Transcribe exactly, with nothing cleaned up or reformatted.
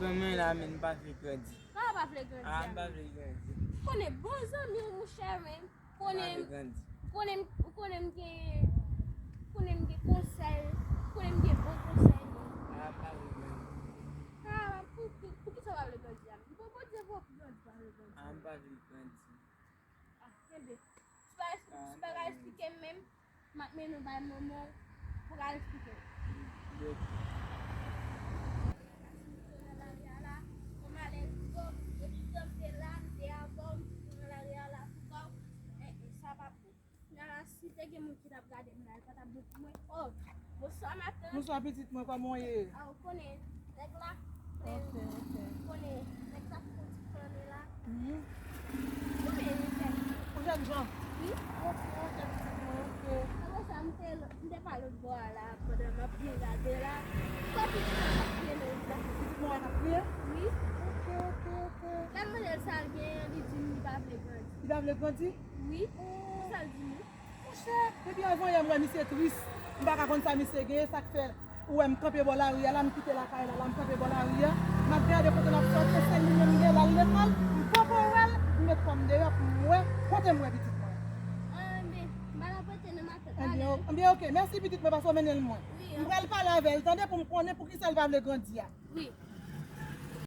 Granmoun la menm pa vle grandi. Kòman pa vle grandi? Ah, m pa vle grandi. Konnen bon zanmi w, monchè, men. Konnen, konnen, konnen m gen, konnen m gen konsèy, konnen m gen bon konsèy, men. Ah, m pa vle grandi. Ah, pou, pou, pou ki sa w pa vle grandi a? Bon, Bondye voye w pou grandi, pa vle grandi. Ah, m pa vle grandi. Ah, kenbe. Si w pa, si w pa ka esplike m menm, m ap mennen w bay manman w pou w al esplike l. Yo. Nan lari a la, yon malè gwo, epi jan m te la, m te avè w, m toujou nan lari a la pou kò w. Eh, eh, sa pa bon. Nan la, si te gen moun ki t ap gade m la, li pa t ap bon pou mwen. Oh, bonswa, matant. Bonswa, pitit mwen, kòman w ye? Ah, ou konnen, nèg la, Ok, ok. Konnen, nèg sa fè yon ti flane la. Mhm. Ou konnen li fè. Ou jèn jan? Wi. Ok, ok, pitit mwen, ok. Apre sa, m te, m te pa lòt bò a la, pandan m ap byen gade la. Kò pitit mwen ap kriye nan la. Pitit mwen ap kriye? Wi. Ok, ok, ok. Lè m mande l sa l genyen, li di m li pa vle grandi. Li pa vle grandi? Wi. Oh. Sa l di m? Monchè, depi avan yè m wè misye tris. M pa ka konn sa misye genyen, sa k fè ou wè m kanpe bò lari a la, m kite lakay la, la m kanpe bò lari a. M ap gade kote l ap sòti, se li menm m gen l al lekòl, m poko wè l, m met kò m deyò pou m wè kote m wè pitit mwen. Enben, m pa nan pote nan matant. Enben, o-, enben, oke, mèsi pitit mwen, paske w mennen l mwen. M pral pale avè l, tande, pou m konnen poukisa l pa vle grandi a. Wi.